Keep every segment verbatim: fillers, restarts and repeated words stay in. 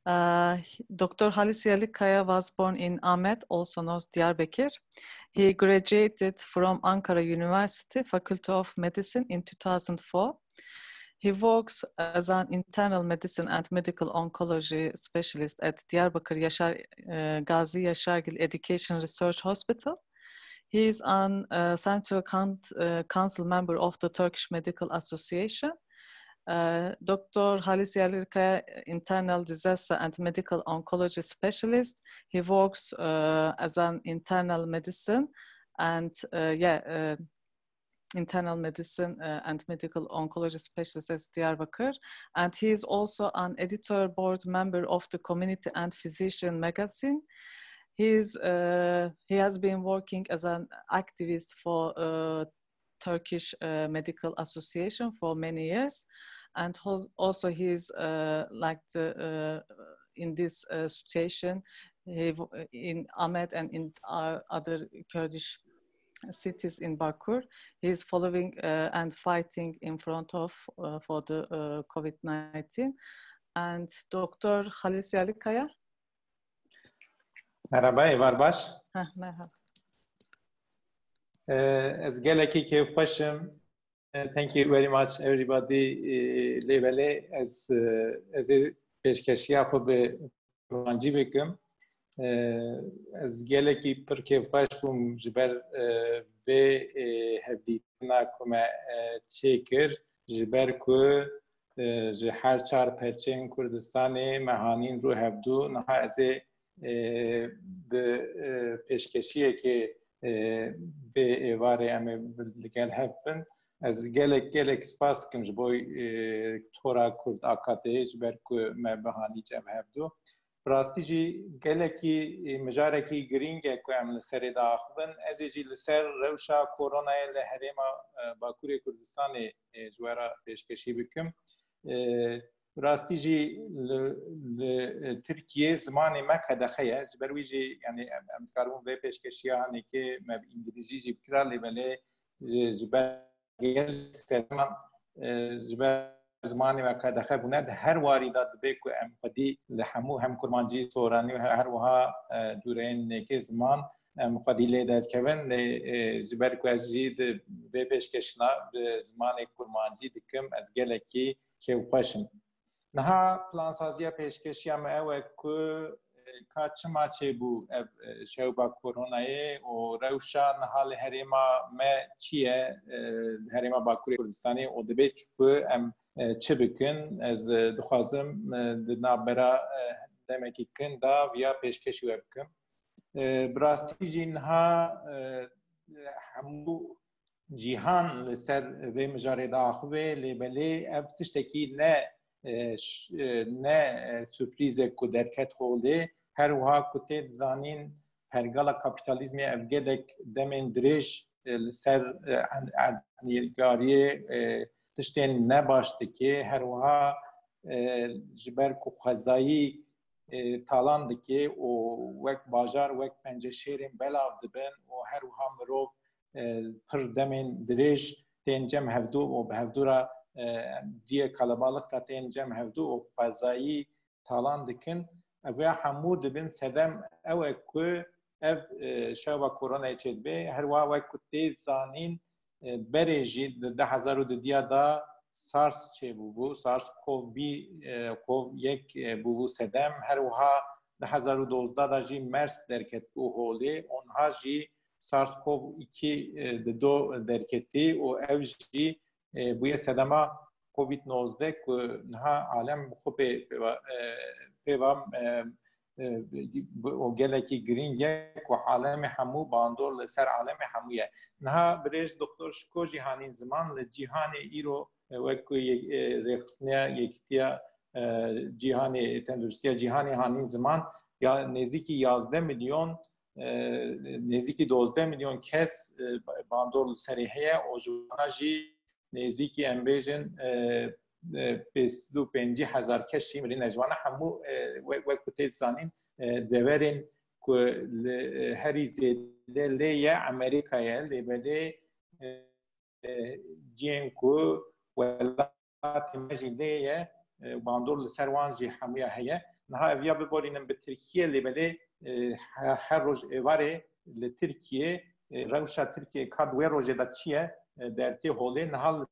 Uh, Doctor Halis Yalikaya was born in Ahmet, also known as Diyarbakir. He graduated from Ankara University Faculty of Medicine in two thousand four. He works as an internal medicine and medical oncology specialist at Diyarbakir Yaşar, uh, Gazi Yaşargil Education Research Hospital. He is an uh, Central Con- uh, Council member of the Turkish Medical Association. Uh, Doctor Halis Yalikaya, internal disaster and medical oncology specialist. He works uh, as an internal medicine and uh, yeah, uh, internal medicine uh, and medical oncology specialist at Diyarbakir. And he is also an editor board member of the Community and Physician magazine. He is uh, he has been working as an activist for uh, Turkish uh, Medical Association for many years, and hos- also he is uh, like the uh, in this uh, situation he w- in Ahmet and in uh, other Kurdish cities in Bakur. He is following uh, and fighting in front of uh, for the uh, COVID nineteen. And Doctor Halis Yalikaya. Merhaba, êvar baş. Heh, merhaba. Eh, Ez gelekî kêfxweş im. Eh, Thank you very much everybody. Eh, Lê belê ez, eh, ez ê pêşkeşiya xwe bi kurmancî bikim. Eh, Ez gelekî pir kêfxweş bûm ji ber eh, vê eh, hevdîtina ku me eh, çêkir, ji ber ku eh, ji her çar perçeyên Kurdistanê me hanîn rû hevdû. Niha ez ê eh, bi eh, pêşkeşiyekê eh, vê êvarê em ê bi- li gel hev bin. Ez gelek gelek spas dikim ji bo eh, Tora Kurd A K D'ê ji ber ku me bihanî cem hevdû. Bi rastî jî gelekî eh, mijarekî girîng e ku em li serê diaxivin. Ez ê jî li ser rewşa koronayê li herêma eh, Bakurê Kurdistanê eh, ji we re pêşkeşî bikim. Eh, Bi rastî jî li, li Tirkiyê zimanê me qedexe ye. Ji ber wî jî, yanî em, em dikaribûn vê pêşkeşiya hanekê me bi îngilîzî jî bikira, lê belê ji, ji ber gel sereman, e, ji ber zimanê me qedexe bûne. Di her warî de dibe ku em xwedî li hemû hem kurmancî, soranî û her wiha e, cûreyên nêkê ziman em xwedî lê derdikevin. Lê e, ji ber ku ez jî di vê pêşkeşina bi zimanê kurmancî dikim, ez gelekî kêfxweş im. Niha plansaziya pêşkeşiya me ew e ku e, ka çima çêbû ev e, şewba koronayê û rewşa niha li herêma me çi ye, e, li herêma Bakurê Kurdistanê û dibe ku em e, çi bikin? Ez e, dixwazim e, di navbera e, demekî kin de viya pêşkêşî we bikim. E, Bi rastî jî niha e, hemû cîhan li ser vê mijarê diaxive, lê belê ev tiştekî ne, e, ş- e, ne e, surprîzek ku derket holê. Her wiha ku tê dizanîn pergala kapîtalîzmê ev gelek demên dirêj e, li ser e, en- erdnîgariyê e, tiştên nebaş dike. Her wiha e, ji ber ku xwezayî e, talan dike û wek bajar, wek penceşêrên belav dibin û her wiha mirov e, pir demên dirêj tên cem hevdû û bi hevdû re e, ciyê kelebalix de tên cem hevdû û xwezayî talan dikin. Ev ya hemû dibin sedem ew e ku ev e, şeva koronayê çêdibe. Her wiha wek ku tê zanîn, e, berê jî di du hezar û dudiya de SARS çêbûbû, SARS-CoV bî, e, CoV yek e, bûbû sedem. Her wiha du hezar û dozdeh de jî MERS derketibû holê. Onha jî SARS-CoV iki e, di do derketî û ev jî e, bûye sedema COVID nozdeh ku niha alem bi xwe pê, pê, va- e, pê va, e, e, bi- o gelekî girîng e ku alemê hemû bandor li ser alemê hemû ye. Niha birêz Doktor Şiko jî hanîn ziman li cîhanê îro e, wek ku ye- e, rêxistiniya yekîtiya e, cîhanê, tenduristiya cîhanê hanîn ziman ya nêzîkî yazdeh milyon e, nêzîkî dozdeh milyon kes e, bandor li serê heye û ji wana jî nêzîkî em bêjin e, e, pênc sed û pêncî hezar kes jî mirîne. Ji wana hemû e, we- wek ku tê dizanîn e, deverên ku li e, herî zêde lê ye Amerîka ye, lê belê e, e, cihên ku welatê me jî lê ye, e, bandor li ser wan jî hemûya heye. Niha ev ya biborînin bi Tirkiye, lê belê, e, he-, her roj êvarê li Tirkiye, e, rewşa Tirkiye ka di wê rojê de çi ye, e, dertê holê. Niha li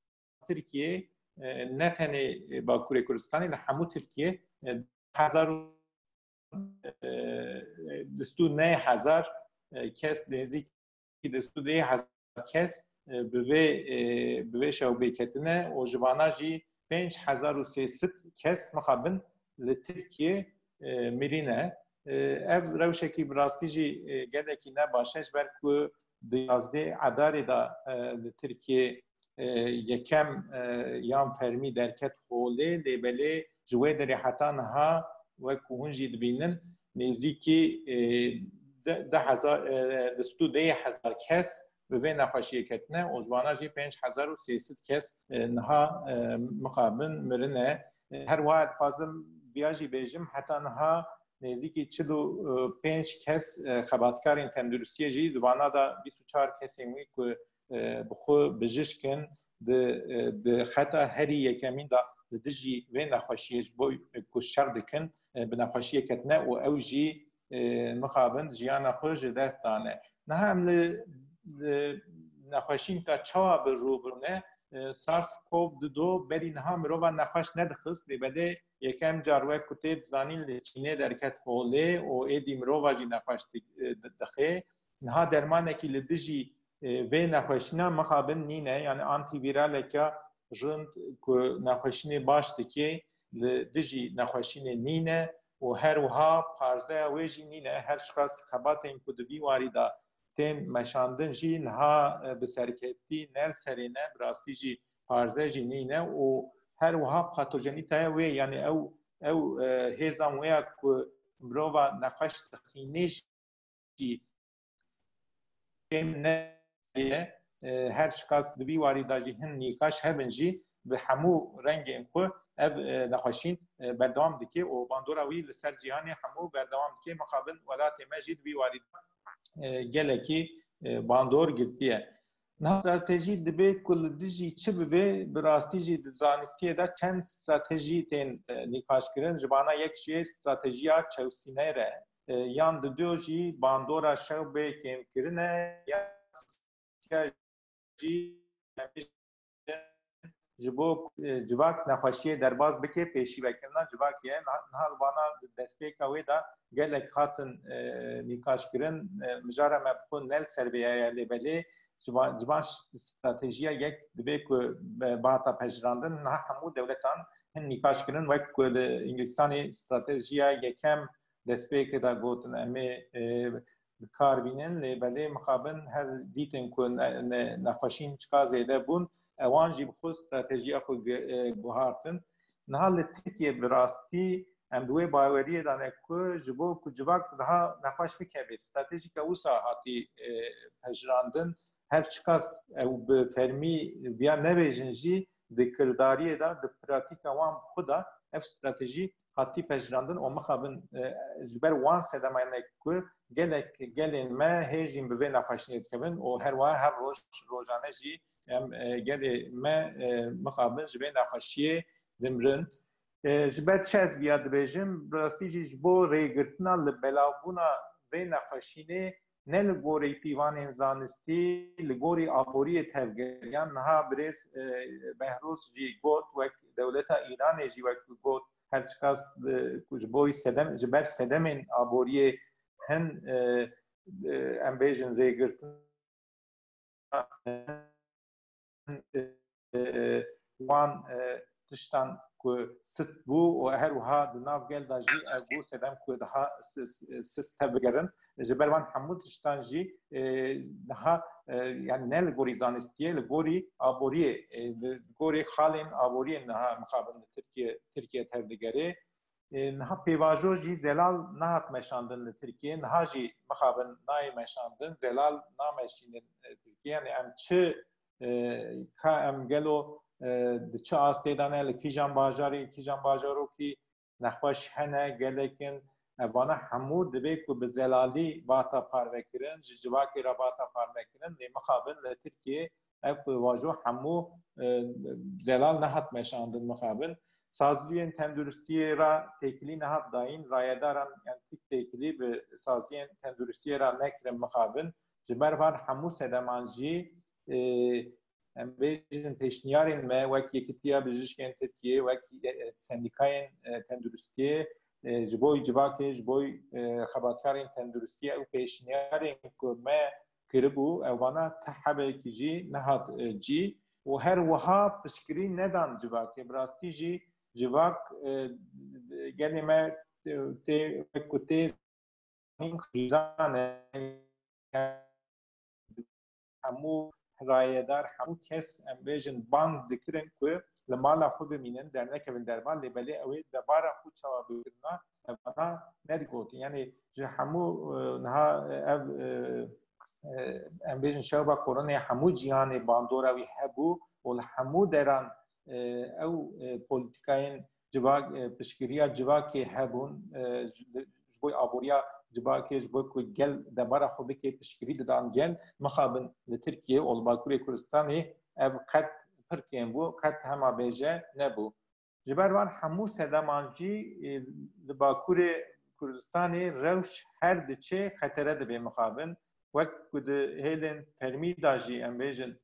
Tirkiye, e, ne tenê, e, Bakurê Kurdistanê, li hemû Tirkiye, e, hezar û, e, du sed û neh hezar, e, kes, nêzîkî du sed û deh hezar kes, e, bi vê, e, bi vê şewbê ketine û ji vana jî pênc hezar û sê sed kes mixabin li Tirkiye, e, mirîne. E, ev rewşekî bi rastî jî, e, gelekî ne baş e, ji ber ku di yazdeh Edarê de, e, li Tirkiye, e, yekem, e, yan fermî derket holê, lê belê ji wê derê heta niha, wek ku hûn jî dibînin, nêzîkî, e, de-, deh hezar, e, du sed û deh hezar kes bi vê nexweşiyê ketine û ji vana jî pênc hezar û sê sed kes, e, niha, e, mixabin mirine. E, her wiha dixwazim viya jî bêjim, heta niha nêzîkî çil û pênc kes, e, xebatkarên tenduristiyê jî di vana de bîst û çar kesên wî ku, e, bi xwe bijîşk in, di, e, di xeta herî yekemîn de li dijî vê nexweşiyê ji bo ku şer dikin, e, bi nexweşiyê ketine û ew jî, e, mixabin jiyana xwe ji dest dane. Niha em li, li nexweşînka çawa bi rû bûne? E, SARS-CoV du berî niha mirova nexweş nedixist, lê belê yekem car wek ku tê dizanîn li Çînê derket holê û êdî mirova jî nexweş di-, e, di-, dixê. Niha dermanekî li dijî, e, vê nexweşîna mixabin nîne, yani antîvîraleke rind ku nexweşînê baş dike li dijî nexweşînê nîne û her wiha parzeya wê jî nîne. Her çiqas xebatên ku di vî warî de tên meşandin jî niha, e, bi serkeftî ne li serê ne, bi rastî jî parze jî nîne û her wiha patojenîtaya wê, yani ew, ew, e, hêzan wê ya ku mirova nexweş dixînê jî kêm ne ye. E, her çiqas di vî warî de jî hin nîqaş hebin jî, bi hemû rengên xwe ev, e, nexweşîn, e, berdewam dike û bandora wî li ser cîhanê hemû berdewam dike. Mixabin welatê me jî di vî warî de, e, gelekî, e, bandor girtiye. Niha stratejî dibe ku li dijî çi bibe, bi rastî jî di zanistiyê de çend stratejî tên, e, nîqaşkirin. Ji vana yek jê stratejiya çewsînê re, e, yan di do jî bandora şewbê kêmkirin e, yan jî ji bo, e, civak nexweşiyê derbas bike, pêşîvekirina civakê ye. Niha, niha li vana destpêka wê de gelek hatin, e, nîqaşkirin, e, mijara me bi xwe ne li ser vê ye, lê belê ji van, ji van stratejiya yek dibe ku be-, bihata pejirandin, niha hemû dewletan hin nîqaşkirin, wek ku li Îngilistanê stratejiya yekem destpêkê de gotin, em ê, e, bi kar bînin, lê belê mixabin her dîtin ku ne-, ne-, nexweşîn çiqa zêde bûn, ewan jî bi xwe stratejiya xwe ge-, e, guhartin. Niha li Tirkiye bi rastî em di wê baweriyê de ne ku ji bo ku civak daha nexweş bikeve, stratejîka wisa hatî, e, pejirandin. Her çiqas ew bi fermî viya nebêjin jî, di kirdariyê de, di pratîka wan bi xwe de ev stratejî hatî pejirandin û mixabin, e, ji ber wan sedema ne ku gelek gelên me hê jî bi vê nexweşiyê dikevin û her wiha her roj rojane jî em, e, gelê me, e, mixabin ji vê nexweşiyê dimrin. E, ji ber çi ez viya dibêjim? Bi rastî jî ji bo rêgirtina li belavbûna vê nexweşînê ne li gorî pîvanên zanistî, li gorî aboriyê tevgeriyan. Niha birêz, e, Behroz jî got, wek dewleta Îranê jî wek got, her çiqas, e, ku ji bo sedem, ji ber sedemên aboriyê hin, e, e, em bêjin rêgirtin, e, wan, e, tiştan ku sist bû û her wiha di nav gel de jî ev bû sedem ku daha s-, s-, sist tevbigerin. Ji ber van hemû tiştan jî, e, niha, e, yani ne li gorî zanistiyê, li gorî aboriyê, e, li gorî xalên aboriyê niha mixabin li Tirkiye, Tirkiye tevdigerê. E, niha pêvajo jî zelal nehat meşandin li Tirkiye. Niha jî mixabin nayê meşandin, zelal nameşînin, e, Tirkiye. Yani em çi, e, ka em gelo, e, di çi astê de ne, li kîjan bajarê, kîjan bajarokî nexweş hene, gelek in. Evana hemû divê ku bi zelalî vata parvekirin, ji civakê re vata parvekirin. Lê mixabin li Tirkiye ev pêvajo hemû, e, zelal nehat meşandin mixabin. saziyên tenduristiyê re têkilî nehat dayîn, rayedaran, yani, tik têkilî bi saziyên tenduristiyê re nekirin mixabin. Ji ber van hemû sedeman jî, e, em bêjin pêşniyarên me wek Yekîtiya Bijîşkên Tirkiyê, wek, e, sendîkayên, e, tenduristiyê, e, ji bo civakê, ji bo, e, xebatkarên tenduristiyê ew pêşniyarên ku me kiribû, ew vana ti hebekî jî nehat, e, cî û her wiha piştgirî nedan civakê. Bi rastî jî civak, e, gelê me, e, tê, wek ku tê zanîn, xîzan e. Hemû rayedar, hemû kes, em bêjin, bang dikirin ku li mala xwe bimînin, dernekevin derman, lê belê ew ê debara xwe çawa bikirina, evana nedigotin. Yani ji hemû, e, niha, e, ev, e, e, em bêjin, şewba koronayê hemû cîhanê bandora wî hebû û li hemû deran, e, ew, e, polîtîkayên civak, e, piştgiriya civakê hebûn, e, ji, ji bo aboriya civakê, ji bo ku gel debara xwe bike, piştgirî didan gel, mixabin li Tirkiye û li Bakurê Kurdistanê ev qet pir kêm bû, qet hema bêje nebû. Ji ber van hemû sedeman jî, e, li Bakurê Kurdistanê rewş her diçe xetere dibe mixabin. Wek ku di hêlên fermî de jî em bêjin,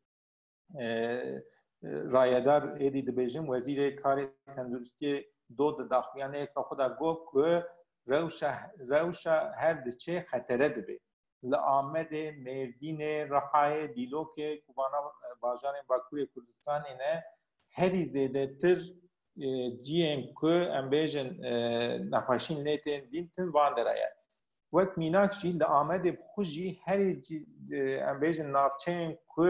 e, e, rayedar êdî dibêjim, Wezîrê Karê Tenduristiyê do di daxuyaniyeke xwe de got ku rewşa, rewşa her diçe xetere dibe. Li Amedê, Mêrdînê, Rihayê, Dîlokê ku vana, e, bajarên Bakurê Kurdistanê ne, herî zêdetir, e, ciyên ku em bêjin, e, nexweşîn lê tên dîtin van dera ye. Wek mînak jî li Amedê bi xwe jî herî cî-, e, em bêjin navçeyên ku,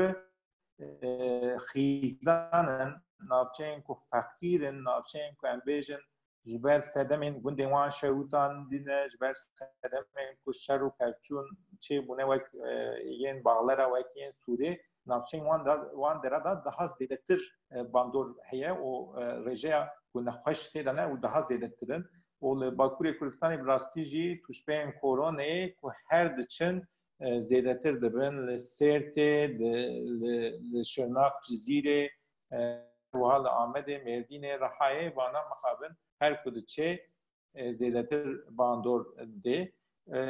e, xîzan in, navçeyên ku feqîr in, navçeyên ku em bêjin ji ber sedemên gundên wan şewitandine, ji ber sedemên ku şer û pevçûn çêbûne wek, e, yên Baxlera, wek yên Sûrê, navçeyên wan da, wan dera da daha zêdetir, e, bandor heye û, e, rêjeya ku nexweş tê de ne û daha zêdetir in. Û li Bakurê Kurdistanê bi rastî jî tûşbeyên koronayê ku her diçin, e, zêdetir dibin. Li Sêrtê, li, li, li Şirnak, Cizîrê, e, wiha li Amedê, Mêrdînê, Rihayê, vana mixabin her ku diçe, e, zêdetir bandor dê. E,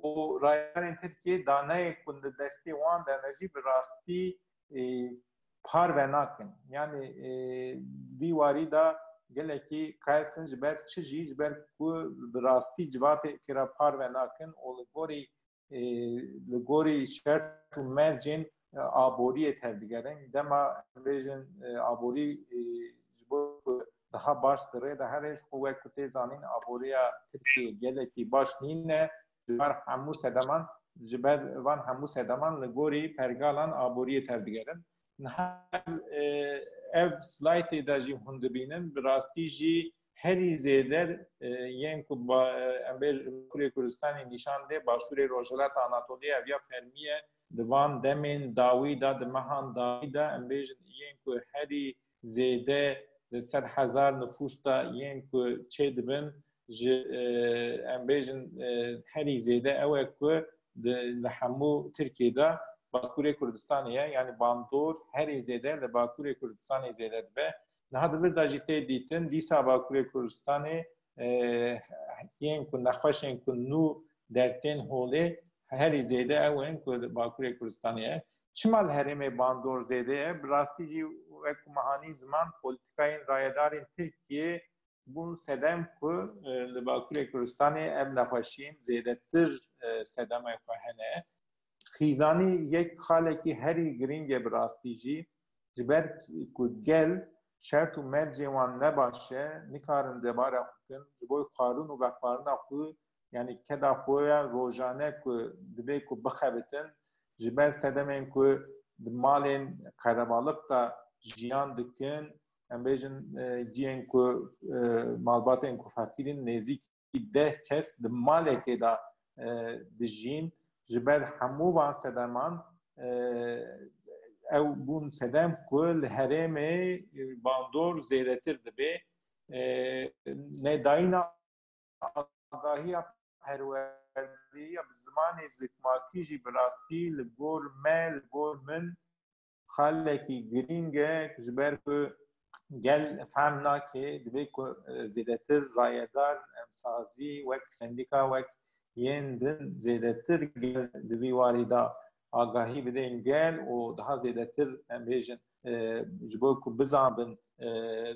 û rayedarên Tirkiyê daneyê ku li destê wan de ne jî bi rastî, e, parve nakin. Yani, e, vî warî de gelekî qels in, ji ber çi jî, ji ber ku bi rastî civatê kira parve nakin û li gorî, e, li gorî şert û mercên, e, aboriyê tevdigerin. Dema bêjin, e, aborî, e, ji bo ku daha baş di rê de here, ji xwe wek ku tê zanîn, aboriya Tirkiyê gelekî baş nîne, ji ber hemû sedeman, ji ber van hemû sedeman li gorî pergalan aboriyê tevdigerin. Niha ev, e, ev slaytê de jî hûn dibînin, bi rastî jî herî zêde, e, yên ku ba-, e, em bê Kurê Kurdistanê nîşan dê, Başûrê Rojhilata Anatoliyê ev ya fermî ye. Di van demên dawî de, di mehan dawî de, em bêjin yên ku herî zêde di sed hezar nifûs de yên ku çêdibin, ji, e, em bêjin, e, herî zêde ew e ku di, li hemû Tirkiyê de Bakurê Kurdistanê ye. Yani bandor herî zêde li Bakurê Kurdistanê zêde dibe. Niha di vir de jî tê dîtin, dîsa Bakurê Kurdistanê, e, yên ku nexweşên ku nû dertên holê herî zêde ew in ku li Bakurê Kurdistanê ye. Çima li herêmê bandor zêde ye? Bi rastî jî wek ku me hanî ziman, polîtîkayên rayedarên Tirkiyê bûn sedem ku, e, li Bakurê Kurdistanê ev nexweşiyên zêdetir, e, sedemê xwe hene. Xîzanî yek xalekî herî girîng e bi rastî jî, ji ber ku gel şert û mercê wan ne baş e, nikarin debara xwe bikin, ji bo xwarin û vexwarina xwe, yani keda xwe ya rojane ku dibe ku bixebitin, ji ber sedemên ku di malên qerebalix de jiyan dikin, em bêjin, e, cihên ku, e, malbatên ku feqîr in, nêzîkî deh kes di malekê de, e, dijîn. Ji ber hemû van sedeman, e, ew bûn sedem ku li herêmê, e, bandor zêdetir dibe. E, nedayîna agahiya perwerdeyiya bi zimanê zikmakî jî bi rastî li gor me, li gor min xalekî girîng e, ji ber ku gel fehm nake, divê ku, e, zêdetir rayedar, em, sazî, wek sendîka, wek yên din zêdetir gel di vî warî de agahî bidên gel û daha zêdetir, em bêjin, e, ji bo ku bizanbin, e,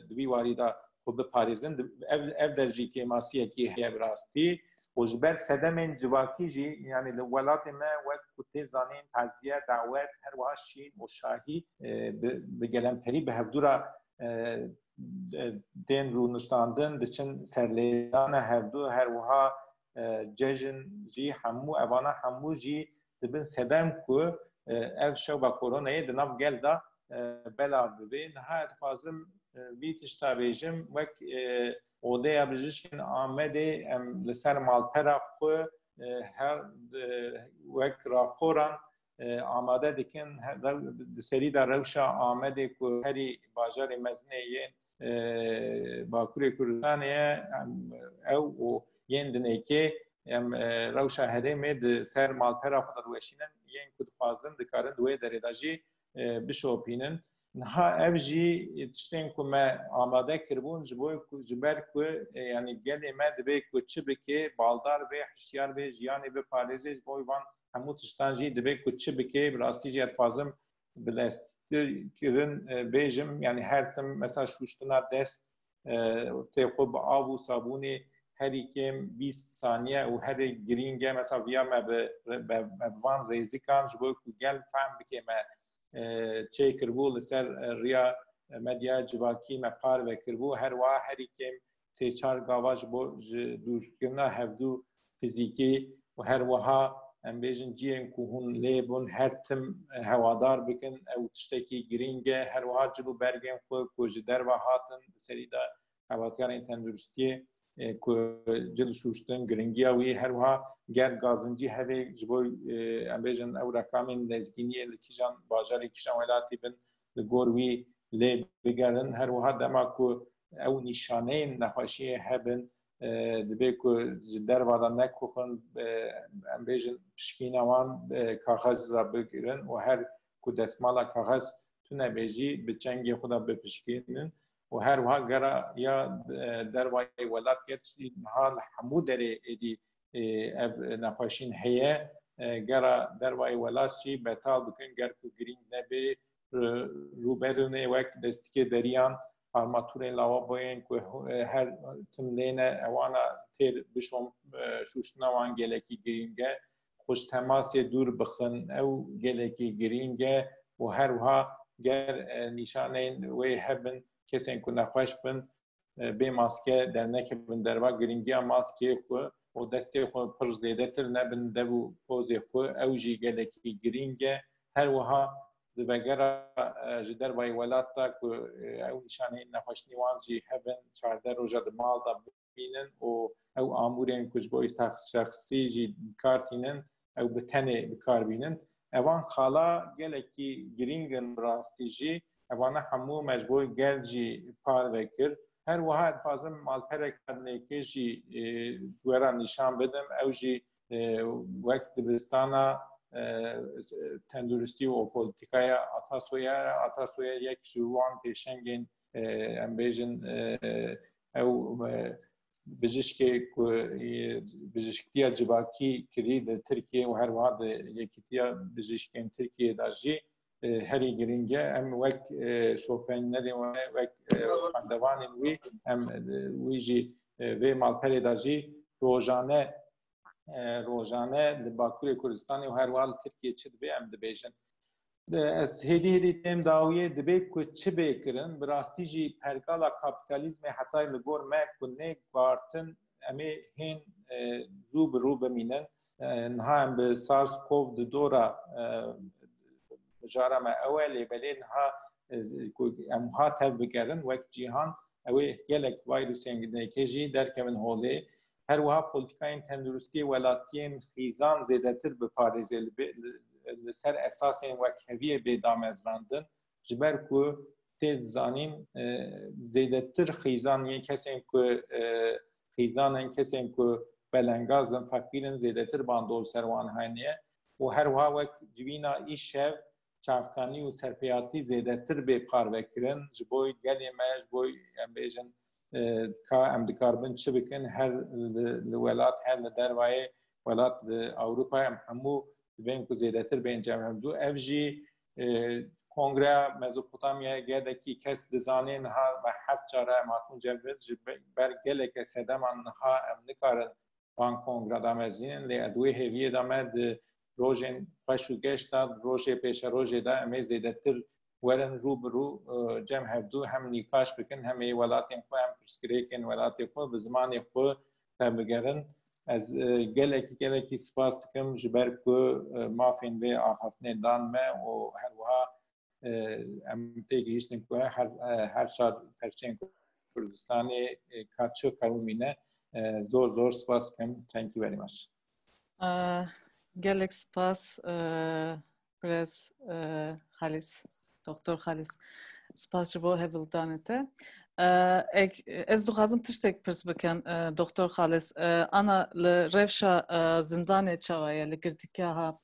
di vî warî de xwe biparêzin. Di-, ev, ev der jî kêmasiyekî heye bi rastî. Û ji ber sedemên civakî jî, yanî li welatê me wek ku tê zanîn, taziye, dawet, her wiha şîn û şahî, e, bi, bi gelemperî bi hevdû re, e, e, tên rûniştandin, diçin serlêdana hevdû, her wiha, e, cejin jî hemû, evana hemû jî dibin sedem ku, e, ev şewba koronayê di nav gel de, e, belav bibe. Niha ez dixwazim, e, vî tişta bêjim, wek, e, Odeya Bijîşkên Amedê em li ser malpera xwe, e, her, e, wek raporan, e, amade dikin, her rew-, di serî de rewşa Amedê ku herî bajarê mezin ê yên, e, Bakurê Kurdistanê ye, em, ew û yên dinêkê em, e, rewşa herêmê di ser malpera xwe de diweşînin, yên ku dixwazin dikarin di wê derê de jî, e, bişopînin. Niha ev jî tiştên ku me amade kiribûn ji bo ku, ji ber ku, e, yanî gelê me divê ku çi bike, baldar bê, hişyar bê, jiyanê biparêzê, ji bo van hemû tiştan jî divê ku çi bike, bi rastî jî ez dixwazim bi destkirin, e, bêjim, yanî her tim mesela şûştina dest, e, tê xwe bi av û sabûnê herî kêm bîst saniye û herî girîng e. Mesela viya me bi, me, me bi van rêzikan ji bo ku gel fehm bike me, e, çêkiribû li ser, e, riya medyaya civakî me parve kiribû. Her wiha herî kêm sê çar gava ji bo ji dûrkirina hevdû fizîkî û her wiha em bêjin cihên ku hûn lê bûn her tim, e, hewadar bikin. Ew tiştekî girîng e. Her wiha cil û bergên xwe ku ji derve hatin di serî de xebatkarên tenduristiyê, e, ku cil şûştin, giringiya wî, her wiha ger gazincî hebe ji bo, e, em bêjin ew rekamên lezgîniyê li kîjan bajarê, kîjan welatî bin, li gor wî lê bigerin. Her wiha dema ku ew nîşaneyên nexweşiyê hebin, e, divê ku ji derva de nekuxin, e, em bêjin pişkîna wan, e, kaxez re bigirin û her ku destmala kaxez tune be jî bi çengê xwe de bipişkînin û her wiha gera ya, e, dervayê welat, gerçî niha li hemû derê êdî, e, ev nexweşîn heye, e, gera dervayê welat jî betal bikin, ger ku girîng nebe, e, rûberûnê wek destikê deriyan, armatûrên lavaboyên ku, e, her tim lêne, ewana têr bişon, e, şûştina wan gelekî girîng e. Xwe ji temasê dûr bixin, ew gelekî girîng e û her wiha ger, e, nîşaneyên wê hebin, kesên ku nexweş bin, e, bê maske dernekevin derva, giringiya maskê xwe û destê xwe pir zêdetir nebin dev û pozê xwe, ew jî gelekî girîng e. Her wiha di vegera, e, ji dervayê welat de ku, e, ew nîşaneyên nexweşinî wan jî hebin, çardeh roja di mal de bimînin û ew amûrên ku ji bo îrtax şexsî jî bi kar tînin, ew bi tenê bi kar bînin. Evan xala gelekî girîng in bi rastî jî. Evana hemû me ji bo gel jî parve kir. Her wiha dixwazim malpereka dinêkê jî, e, ji we re nîşan bidim. Ew jî, e, wek dibistana, e, tenduristî û polîtîkaya Atasoyê, Atasoyê yek ji wan pêşengên, e, em bêjin, e, ew, e, bijîşkê ku, e, bijîşktiya civakî kirî di Tirkiyê û her wiha di Yekîtiya Bijîşkên Tirkiyê de jî, e, herî girîng e. Em wek, e, şopeynerê we, wek, e, xwendevanên wî, em, e, wî jî, e, vê malperê de jî rojane, e, rojane li Bakurê Kurdistanê û her wiha li Tirkiyê çi dibe em dibêjin. E, ez hêdî hêdî têm dawiyê, dibe ku çi bê kirin, bi rastî jî pergala kapîtalîzmê hetayê li gor me ku nê guhartin, em ê hên, e, zû bi rû bimînin. E, niha em bi SARS-CoV du dora, e, mijara me ew e, lê belê niha, e, ku em ha tev bigerin wek cîhan, ew ê gelek vîrusên dinêkê jî derkevin holê. Her wiha polîtîkayên tenduristiyê welatiyên xîzan zêdetir biparêze, li, li ser esasên wekheviyê bê damezrandin. Ji ber ku tê dizanîn, e, zêdetir xîzan yên kesên ku, e, xîzan in, kesên ku belengaz in, feqîr in, zêdetir bandor ser wan hene û her wiha wek civîna îşev, çavkanî û serpêhatî zêdetir bê parvekirin ji bo gelê me, ji bo em bêjin, e, ka em dikaribin çi bikin, her li, li welat, her li dervayê welat, li Ewropa, em hemû divên ku zêdetir bên cem hevdû. Ev jî, e, Kongreya Mezopotamyayê gelekî kes dizanê, niha me heft cara em hatûn cem vir, ji be-, ber geleke sedeman niha em nikarin van kongre damezînin, lê di wê hêviyê de me di rojên xweş û geş de, rojê pêşerojê de em ê zêdetir werin rû bi rû, e, cem hevdû hem nîqaş bikin, hem ê welatên xwe, hem pirsgirêkên welatê xwe bi zimanê xwe tebigerin. Ez, e, gelekî, gelekî spas dikim ji ber ku, e, mafên vê axaftinê dan me û her wiha, e, em têgihîştin ku her, e, her çar perçeyên Kurdistanê, e, ka çi qewimî ne, e, zor zor spas dikim. Thank you very much. E, gelek spas, e, Birêz, e, Xalîs, Doktor Xalîs. Spas ji bo hevildana te. E, ek, ez dixwazim tiştek pirs bikim, e, Doktor Xalîs. E, ana li rewşa, e, zindanê çawa ye, li girtîgeha,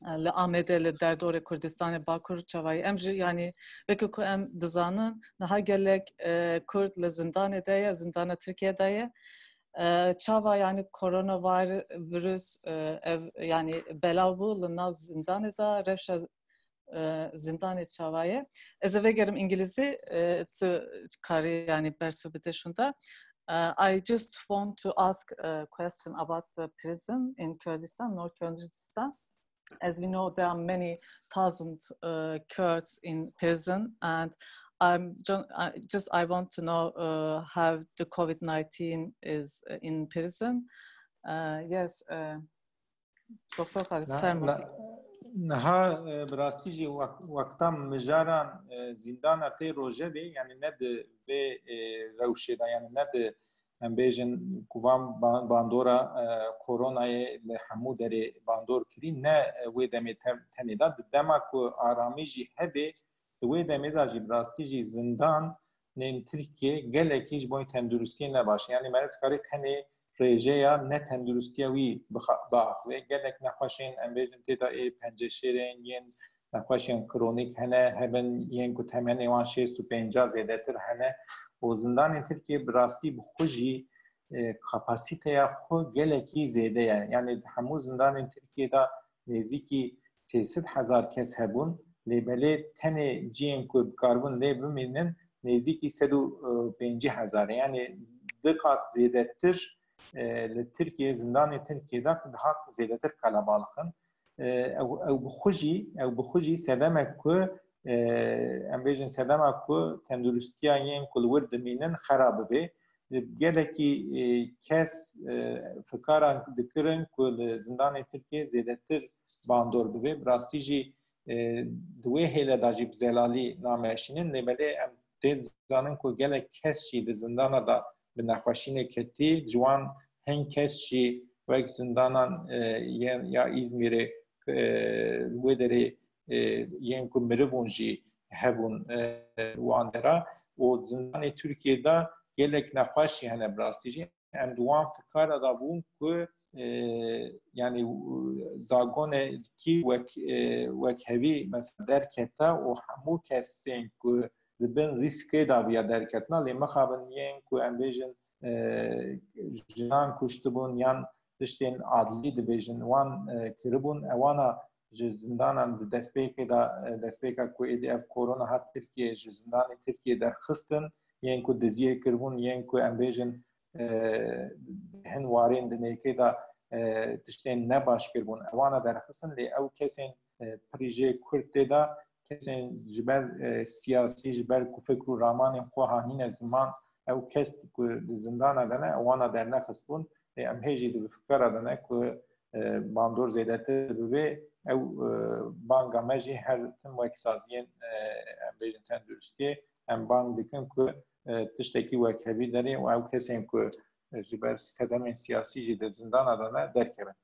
e, li Amedê, li derdorê Kurdistanê Bakur çawa ye? Em jî, yanî, weke ku em dizanin, niha gelek, e, Kurd li zindanê de ye, zindana Tirkiye de ye. E, çawa, yanî, koronavîrus, e, ev, yanî, belav bû li nav zindanê de, rewşa, e, zindanê çawa ye? Ez ê vegerim îngilîzî, e, tu karî, yanî, bersiv bide şûnda. Uh, I just want to ask a question about the prison in Kurdistan, North Kurdistan. As we know, there are many thousand, uh, Kurds in prison, and I'm ju-, I, just I want to know, uh, how the COVID nineteen is, uh, in prison. Uh, yes, uh, Doktor Xalîs, fermo. Niha, e, bi rastî jî wek-, wexta mijaran, e, zîndana tê rojevê, yanî ne di vê, e, rewşê de, yanî ne di, em bêjin, ku van ba-, bandora, e, koronayê li hemû derê bandor kirî, ne, e, wê demê te-, tenê de, di dema ku aramî jî hebê, di wê demê de jî bi rastî jî zindan nên Tirkiyê gelekî ji bo tenduristiyê ne baş e. Yanî meriv dikarê tenê rêjeya ne tenduristiya wî bixa-, biaxive. Gelek nexweşên, em bêjin, tê de ê penceşêrên yên nexweşên kronîk hene, hebin yên ku temenê wan şêst û pêncî zêdetir hene. Û zindanên Tirkiyê bi rastî bi xwe jî, e, kapasiteya xwe gelekî zêde ye. Yanî di hemû zindanên Tirkiyê de nêzîkî sê sed hezar kes hebûn, lê belê tenê cihên ku dikaribûn lê bimînin nêzîkî sed û pêncî hezar e. Yanî du qat zêdetir, e, li Tirkiyê, zindanê Tirkiyê de dihat zêdetir qelebalix in. E, ew, ew bi xwe jî, ew bi xwe jî sedemek ku, e, em bêjin sedema ku tenduristiya yên ku li wir dimînin xera bibe. Gelekî, e, kes, e, fikara dikirin ku li zindanê Tirkiyê zêdetir bandor bibe. Bi rastî jî, e, di wê hêle de jî bi zelalî nameşînin. Lê belê em tê dizanin ku gelek kes jî di zindana de bi nexweşînê ketî. Ji wan hin kes jî wek zindanan, e, yên ya Îzmîrê, e, wê derê, e, yên ku mirivûn jî hebûn, e, wan dera û zindanê Tirkiyê de gelek nexweş jî hene bi rastî jî. Em di wan fikara de bûn ku, e, yanî, zagonekî wek, e, wekhevî mesela derkete û hemû kesên ku di bin rîskê de bûya derketina, lê mixabin yên ku em bêjin, e, jinan kuştibûn yan tiştên adlî dibêjin, wan, e, kiribûn, ewana ji zindanan di destpêkê de, e, destpêka ku êdî ev korona hat Tirkiyê, ji zindanê Tirkiyê derxistin, yên ku diziyê kiribûn, yên ku em bêjin, e, hin warên di nêkê de, e, tiştên nebaş kiribûn, ewana derxistin, lê ew kesên, e, pirî jê kurt tê de, kesên ji ber, e, siyasî, ji ber ku fikr û ramanên xwe hanîne ziman, ew kes ku di zindana de ne, ewana dernexistbûn. Lê em hê jî di fikra de ne ku, e, bandor zêdetir bibe. Ew, e, banga me jî her tim wek saziyên, e, em bêjin tenduristiyê, em bang dikin ku, e, tiştekî wekhevî derê û ew kesên ku, e, ji ber sedemên siyasî jî di zindana de ne, derkevin.